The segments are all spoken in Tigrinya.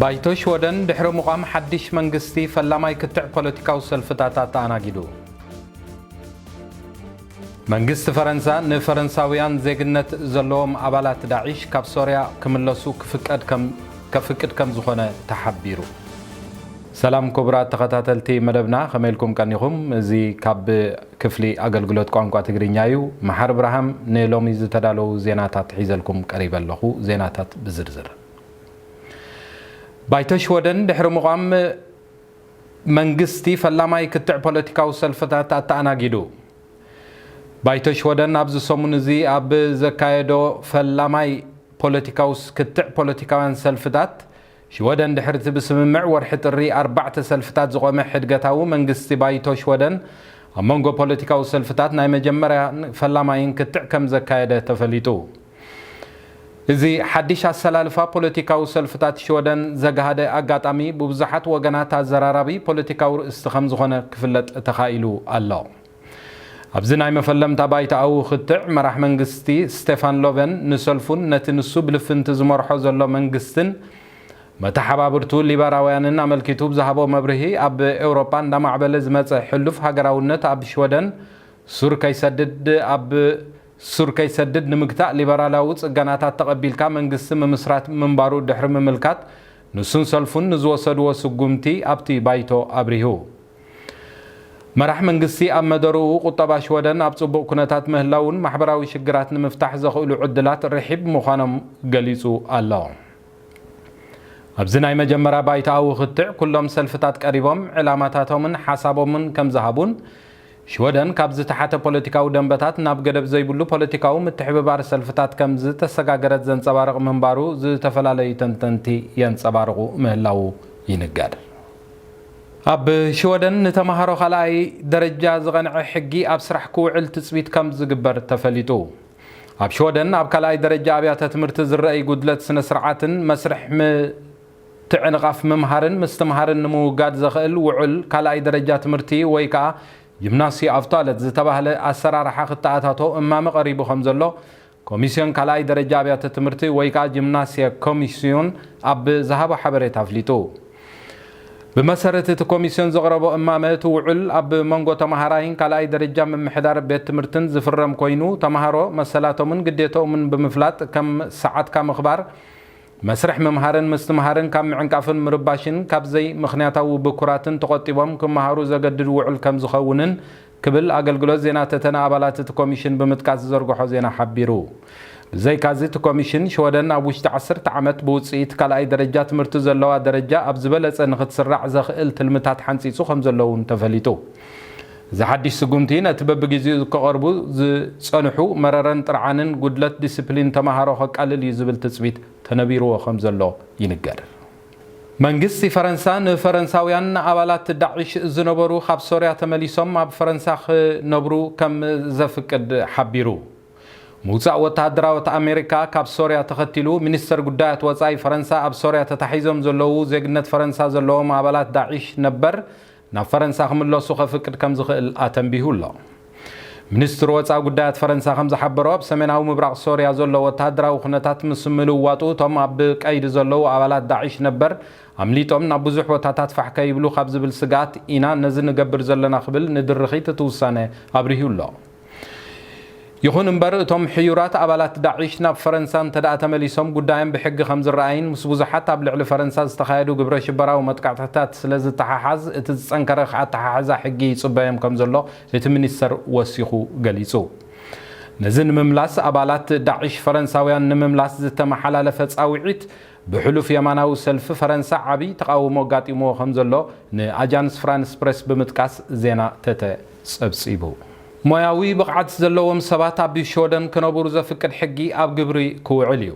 ባይቶ ሽወደን ድሕሪ ምቋም ሓድሽ መንግስቲ ፈላማይ ክትዕ ፖለቲካዊ ሰልፍታት ኣተኣናጊዱ። መንግስቲ ፈረንሳ ንፈረንሳውያን ዜግነት ዘለዎም ኣባላት ዳዒሽ ካብ ሶርያ ክምለሱ ክፍቀድ ከም ከፍቅድ ከም ዝኾነ ተሓቢሩ። ሰላም ክቡራት ተኸታተልቲ መደብና፣ ከመይ ኢልኩም ቀኒኹም? እዚ ካብ ክፍሊ ኣገልግሎት ቋንቋ ትግርኛ እዩ። መሓር ብርሃም ንሎሚ ዝተዳለዉ ዜናታት ሒዘልኩም ቀሪበ ኣለኹ። ዜናታት ብዝርዝር። ባይቶ ሽወደን ድሕሪ ምቋም መንግስቲ ፈላማይ ክትዕ ፖለቲካዊ ሰልፍታት ኣተኣናጊዱ። ባይቶ ሽወደን ኣብዚ ሰሙን እዚ ኣብ ዘካየዶ ፈላማይ ፖለቲካዊ ክትዕ ፖለቲካውያን ሰልፍታት ሽወደን ድሕርቲ ብስምምዕ ወርሒ ጥሪ ኣርባዕተ ሰልፍታት ዝቖመ ሕድገታዊ መንግስቲ ባይቶ ሽወደን ኣብ መንጎ ፖለቲካዊ ሰልፍታት ናይ መጀመርያ ፈላማይን ክትዕ ከም ዘካየደ ተፈሊጡ። እዚ ሓድሽ ኣሰላልፋ ፖለቲካዊ ሰልፍታት ሽወደን ዘግሃደ ኣጋጣሚ ብብዙሓት ወገናት ኣዘራራቢ ፖለቲካዊ ርእስቲ ከም ዝኾነ ክፍለጥ ተኻኢሉ ኣሎ። ኣብዚ ናይ መፈለምታ ባይታኣዊ ክትዕ መራሕ መንግስቲ ስቴፋን ሎቨን ንሰልፉን ነቲ ንሱ ብልፍንቲ ዝመርሖ ዘሎ መንግስትን መተሓባብርቱ ሊበራውያንን ኣመልኪቱ ብዝሃቦ መብርሂ፣ ኣብ ኤውሮጳ እንዳማዕበለ ዝመጸ ሕሉፍ ሃገራውነት ኣብ ሽወደን ሱር ከይሰድድ ኣብ ሱር ከይሰድድ ንምግታእ ሊበራላዊ ጽገናታት ተቐቢልካ መንግስቲ ምምስራት ምንባሩ ድሕሪ ምምልካት፣ ንሱን ሰልፉን ንዝወሰድዎ ስጉምቲ ኣብቲ ባይቶ ኣብሪሁ። መራሕ መንግስቲ ኣብ መደርኡ፣ ቁጠባ ሽወደን ኣብ ጽቡቕ ኩነታት ምህላውን ማሕበራዊ ሽግራት ንምፍታሕ ዘኽእሉ ዕድላት ርሒብ ምዃኖም ገሊጹ ኣሎ። ኣብዚ ናይ መጀመርያ ባይቶኣዊ ክትዕ ኩሎም ሰልፍታት ቀሪቦም ዕላማታቶምን ሓሳቦምን ከም ዝሃቡን ሽወደን ካብ ዝተሓተ ፖለቲካዊ ደንበታት ናብ ገደብ ዘይብሉ ፖለቲካዊ ምትሕብባር ሰልፍታት ከም ዝተሰጋገረት ዘንጸባርቕ ምንባሩ ዝተፈላለዩ ተንተንቲ የንጸባርቑ ምህላዉ ይንገር። ኣብ ሽወደን ንተማሃሮ ካልኣይ ደረጃ ዝቐንዐ ሕጊ ኣብ ስራሕ ክውዕል ትጽቢት ከም ዝግበር ተፈሊጡ። ኣብ ሽወደን ኣብ ካልኣይ ደረጃ ኣብያተ ትምህርቲ ዝረኣይ ጉድለት ስነ ስርዓትን መስርሕ ምትዕንቓፍ ምምሃርን ምስትምሃርን ንምውጋድ ዘኽእል ውዑል ካልኣይ ደረጃ ትምህርቲ ወይ ከዓ ጂምናስዮ ኣፍታለት ዝተባህለ ኣሰራርሓ ክተኣታቶ እማመ ቀሪቡ ከም ዘሎ ኮሚስዮን ካልኣይ ደረጃ ኣብያተ ትምህርቲ ወይ ከዓ ጂምናስየ ኮሚስዮን ኣብ ዝሃቦ ሓበሬታ ኣፍሊጡ። ብመሰረት እቲ ኮሚስዮን ዘቕረቦ እማመ፣ እቲ ውዑል ኣብ መንጎ ተመሃራይን ካልኣይ ደረጃ ምምሕዳር ቤት ትምህርትን ዝፍረም ኮይኑ፣ ተመሃሮ መሰላቶምን ግዴታኦምን ብምፍላጥ ከም ሰዓትካ ምኽባር፣ መስርሕ ምምሃርን ምስትምሃርን ካብ ምዕንቃፍን ምርባሽን ካብ ዘይምኽንያታዊ ብኩራትን ተቖጢቦም ክመሃሩ ዘገድድ ውዑል ከም ዝኸውንን ክብል ኣገልግሎት ዜና ተተ ንኣባላት እቲ ኮሚሽን ብምጥቃስ ዝዘርግሖ ዜና ሓቢሩ። ብዘይካዚ እቲ ኮሚሽን ሽወደን ኣብ ውሽጢ ዓሰርተ ዓመት ብውፅኢት ካልኣይ ደረጃ ትምህርቲ ዘለዋ ደረጃ ኣብ ዝበለፀ ንክትስራዕ ዘኽእል ትልምታት ሓንፂፁ ከም ዘሎ እውን ተፈሊጡ። እዚ ሓድሽ ስጉምቲ ነቲ በብግዜኡ ክቐርቡ ዝፀንሑ መረረን ጥርዓንን ጉድለት ዲስፕሊን ተምሃሮ ከቃልል እዩ ዝብል ትፅቢት ተነቢርዎ ከም ዘሎ ይንገር። መንግስቲ ፈረንሳ ንፈረንሳውያን ኣባላት ዳዕሽ ዝነበሩ ካብ ሶርያ ተመሊሶም ኣብ ፈረንሳ ክነብሩ ከም ዘፍቅድ ሓቢሩ። ምውጻእ ወተሃደራውት ኣሜሪካ ካብ ሶርያ ተኸቲሉ፣ ሚኒስተር ጉዳያት ወጻኢ ፈረንሳ ኣብ ሶርያ ተታሒዞም ዘለዉ ዜግነት ፈረንሳ ዘለዎም ኣባላት ዳዒሽ ነበር ናብ ፈረንሳ ክምለሱ ከፍቅድ ከም ዝኽእል ኣተንቢሁ ኣሎ። ሚኒስትሪ ወጻኢ ጉዳያት ፈረንሳ ከም ዝሓበሮ፣ ኣብ ሰሜናዊ ምብራቕ ሶርያ ዘሎ ወተሃደራዊ ኩነታት ምስ ምልውዋጡ፣ እቶም ኣብ ቀይዲ ዘለዉ ኣባላት ዳዒሽ ነበር ኣምሊጦም ናብ ብዙሕ ቦታታት ፋሕ ከይብሉ ካብ ዝብል ስግኣት ኢና ነዚ ንገብር ዘለና ክብል ንድርኺት እቲ ውሳነ ኣብሪሁ ኣሎ። ይኹን እምበር፣ እቶም ሕዩራት ኣባላት ዳዒሽ ናብ ፈረንሳ እንተ ደኣ ተመሊሶም፣ ጉዳዮም ብሕጊ ከም ዝረኣይን ምስ ብዙሓት ኣብ ልዕሊ ፈረንሳ ዝተኻየዱ ግብረ ሽበራዊ መጥቃዕትታት ስለ ዝተሓሓዝ፣ እቲ ዝጸንከረ ኣተሓሕዛ ሕጊ ይጽበዮም ከም ዘሎ እቲ ሚኒስተር ወሲኹ ገሊጹ። ነዚ ንምምላስ፣ ኣባላት ዳዒሽ ፈረንሳውያን ንምምላስ ዝተመሓላለፈ ጻውዒት ብሕሉፍ የማናዊ ሰልፊ ፈረንሳ ዓቢ ተቓውሞ ኣጋጢምዎ ከም ዘሎ ንኣጃንስ ፍራንስ ፕሬስ ብምጥቃስ ዜና ተተ ጸብጺቡ። ሞያዊ ብቕዓት ዘለዎም ሰባት ኣብ ሽወደን ክነብሩ ዘፍቅድ ሕጊ ኣብ ግብሪ ክውዕል እዩ።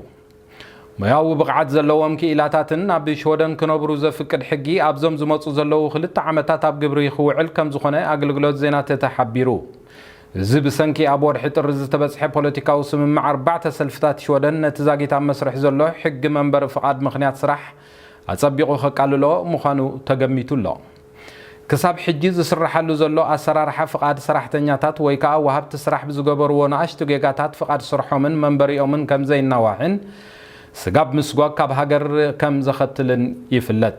ሞያዊ ብቕዓት ዘለዎም ክኢላታትን ኣብ ሽወደን ክነብሩ ዘፍቅድ ሕጊ ኣብዞም ዝመጹ ዘለዉ ክልተ ዓመታት ኣብ ግብሪ ክውዕል ከም ዝኾነ ኣገልግሎት ዜና ተተ ሓቢሩ። እዚ ብሰንኪ ኣብ ወርሒ ጥሪ ዝተበጽሐ ፖለቲካዊ ስምምዕ ኣርባዕተ ሰልፍታት ሽወደን ነቲ ዛጊት ኣብ መስርሕ ዘሎ ሕጊ መንበሪ ፍቓድ ምኽንያት ስራሕ ኣጸቢቑ ከቃልሎ ምዃኑ ተገሚቱ ኣሎ። ክሳብ ሕጂ ዝስረሓሉ ዘሎ ኣሰራርሓ ፍቓድ ሰራሕተኛታት ወይ ከኣ ወሃብቲ ስራሕ ብዝገበርዎ ንኣሽቱ ጌጋታት ፍቓድ ስርሖምን መንበሪኦምን ከም ዘይናዋሕን ስጋብ ምስጓግ ካብ ሃገር ከም ዘኸትልን ይፍለጥ።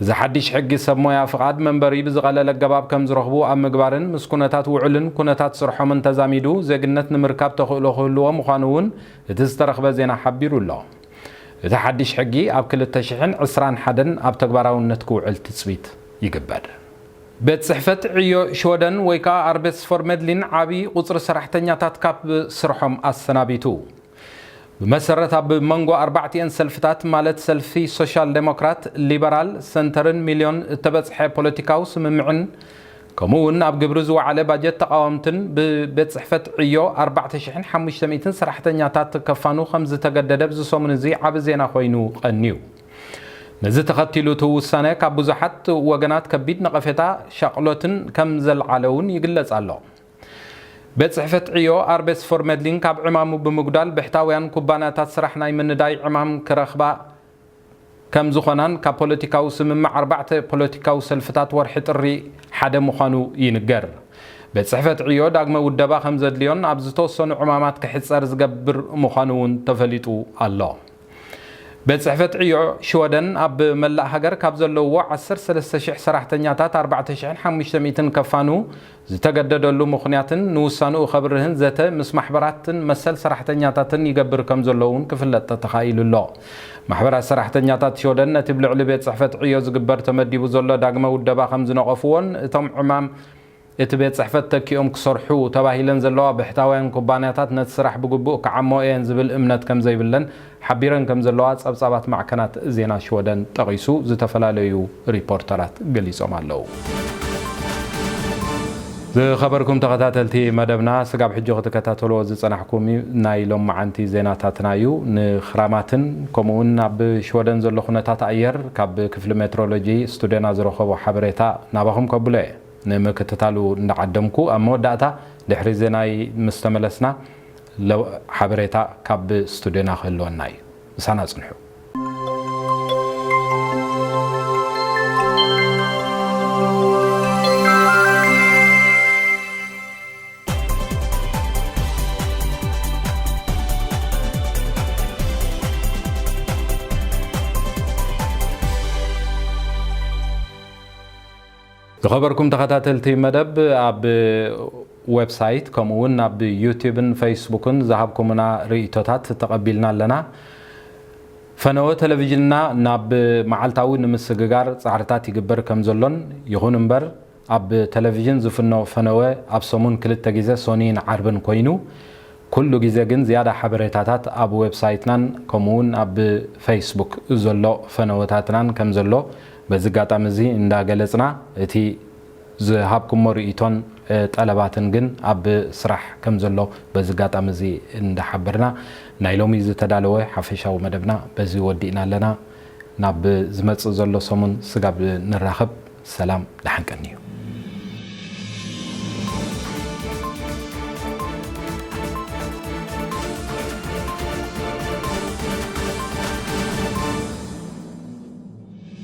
እዚ ሓድሽ ሕጊ ሰብ ሞያ ፍቓድ መንበሪ ብዝቐለለ ኣገባብ ከም ዝረኽቡ ኣብ ምግባርን ምስ ኩነታት ውዕልን ኩነታት ስርሖምን ተዛሚዱ ዜግነት ንምርካብ ተኽእሎ ክህልዎ ምዃኑ እውን እቲ ዝተረኽበ ዜና ሓቢሩ ኣሎ። እቲ ሓድሽ ሕጊ ኣብ ክልተ ሽሕን ዕስራን ሓደን ኣብ ተግባራውነት ክውዕል ትጽቢት ይግበር። ቤት ጽሕፈት ዕዮ ሽወደን ወይ ከዓ ኣርቤትስፎርመድሊን ዓቢ ቁጽሪ ሰራሕተኛታት ካብ ስርሖም ኣሰናቢቱ። ብመሰረት ኣብ መንጎ ኣርባዕቲኤን ሰልፍታት ማለት ሰልፊ ሶሻል ዴሞክራት፣ ሊበራል፣ ሰንተርን ሚልዮን እተበጽሐ ፖለቲካዊ ስምምዕን ከምኡ እውን ኣብ ግብሪ ዝወዓለ ባጀት ተቓወምትን ብቤት ጽሕፈት ዕዮ ኣርባዕተ ሽሕን ሓሙሽተ ሚእትን ሰራሕተኛታት ከፋኑ ከም ዝተገደደ ኣብዚ ሰሙን እዚ ዓቢ ዜና ኮይኑ ቀንዩ። ነዚ ተኸቲሉ እቲ ውሳነ ካብ ብዙሓት ወገናት ከቢድ ነቐፌታ ሻቕሎትን ከም ዘልዓለ እውን ይግለጽ ኣሎ። ቤት ጽሕፈት ዕዮ ኣርቤትስፎርመድሊን ካብ ዕማሙ ብምጉዳል ብሕታውያን ኩባንያታት ስራሕ ናይ ምንዳይ ዕማም ክረኽባ ከም ዝኾናን ካብ ፖለቲካዊ ስምምዕ ኣርባዕተ ፖለቲካዊ ሰልፍታት ወርሒ ጥሪ ሓደ ምዃኑ ይንገር። ቤት ጽሕፈት ዕዮ ዳግመ ውደባ ከም ዘድልዮን ኣብ ዝተወሰኑ ዕማማት ክሕጸር ዝገብር ምዃኑ እውን ተፈሊጡ ኣሎ። ቤት ጽሕፈት ዕዮ ሽወደን ኣብ መላእ ሃገር ካብ ዘለውዎ ዓሰርተ ሰለስተ ሽሕ ሰራሕተኛታት ኣርባዕተ ሽሕን ሓሙሽተ ሚእትን ከፋኑ ዝተገደደሉ ምኽንያትን ንውሳንኡ ከብርህን ዘተ ምስ ማሕበራትን መሰል ሰራሕተኛታትን ይገብር ከም ዘሎ እውን ክፍለጥ ተተኻኢሉ ኣሎ። ማሕበራት ሰራሕተኛታት ሽወደን ነቲ ብልዕሊ ቤት ጽሕፈት ዕዮ ዝግበር ተመዲቡ ዘሎ ዳግመ ውደባ ከም ዝነቐፍዎን እቶም ዕማም እቲ ቤት ጽሕፈት ተኪኦም ክሰርሑ ተባሂለን ዘለዋ ብሕታውያን ኩባንያታት ነቲ ስራሕ ብግቡእ ክዓሞ እየን ዝብል እምነት ከም ዘይብለን ሓቢረን ከም ዘለዋ ጸብጻባት ማዕከናት ዜና ሽወደን ጠቒሱ ዝተፈላለዩ ሪፖርተራት ገሊጾም ኣለዉ። ዝኸበርኩም ተኸታተልቲ መደብና፣ ስጋብ ሕጂ ክትከታተልዎ ዝጸናሕኩም ናይ ሎማዓንቲ ዜናታትና እዩ። ንኽራማትን ከምኡውን ኣብ ሽወደን ዘሎ ኩነታት ኣየር ካብ ክፍሊ ሜትሮሎጂ ስቱድዮና ዝረኸቦ ሓበሬታ ናባኹም ከብሎ እየ። ንምክትታሉ እንዳዓደምኩ፣ ኣብ መወዳእታ ድሕሪ ዜናይ ምስ ተመለስና፣ ለ-፣ ሓበሬታ ካብ ስቱድዮና ክህልወና እዩ። ምሳና ጽንሑ። ዝኸበርኩም ተኸታተልቲ መደብ፣ ኣብ ዌብሳይት ከምኡ እውን ኣብ ዩትዩብን ፌስቡክን ዝሃብኩምና ርእይቶታት ተቐቢልና ኣለና። ፈነወ ቴሌቪዥንና ናብ መዓልታዊ ንምስግጋር ጻዕርታት ይግበር ከም ዘሎን፣ ይኹን እምበር ኣብ ቴሌቪዥን ዝፍኖ ፈነወ ኣብ ሰሙን ክልተ ግዜ፣ ሶኒን ዓርብን ኮይኑ፣ ኩሉ ግዜ ግን ዝያዳ ሓበሬታታት ኣብ ዌብሳይትናን ከምኡውን ኣብ ፌስቡክ ዘሎ ፈነወታትናን ከም ዘሎ በዚ ኣጋጣሚ እዚ እንዳገለጽና፣ እቲ ዝሃብኩሞ ርእይቶን፣ እ፣ ጠለባትን ግን ኣብ ስራሕ ከም ዘሎ በዚ ኣጋጣሚ እዚ እንዳሓበርና፣ ናይ ሎሚ ዝተዳለወ ሓፈሻዊ መደብና በዚ ወዲእና ኣለና። ናብ ዝመጽእ ዘሎ ሰሙን ስጋብ ንራኸብ፣ ሰላም ደሓን ቀንዩ።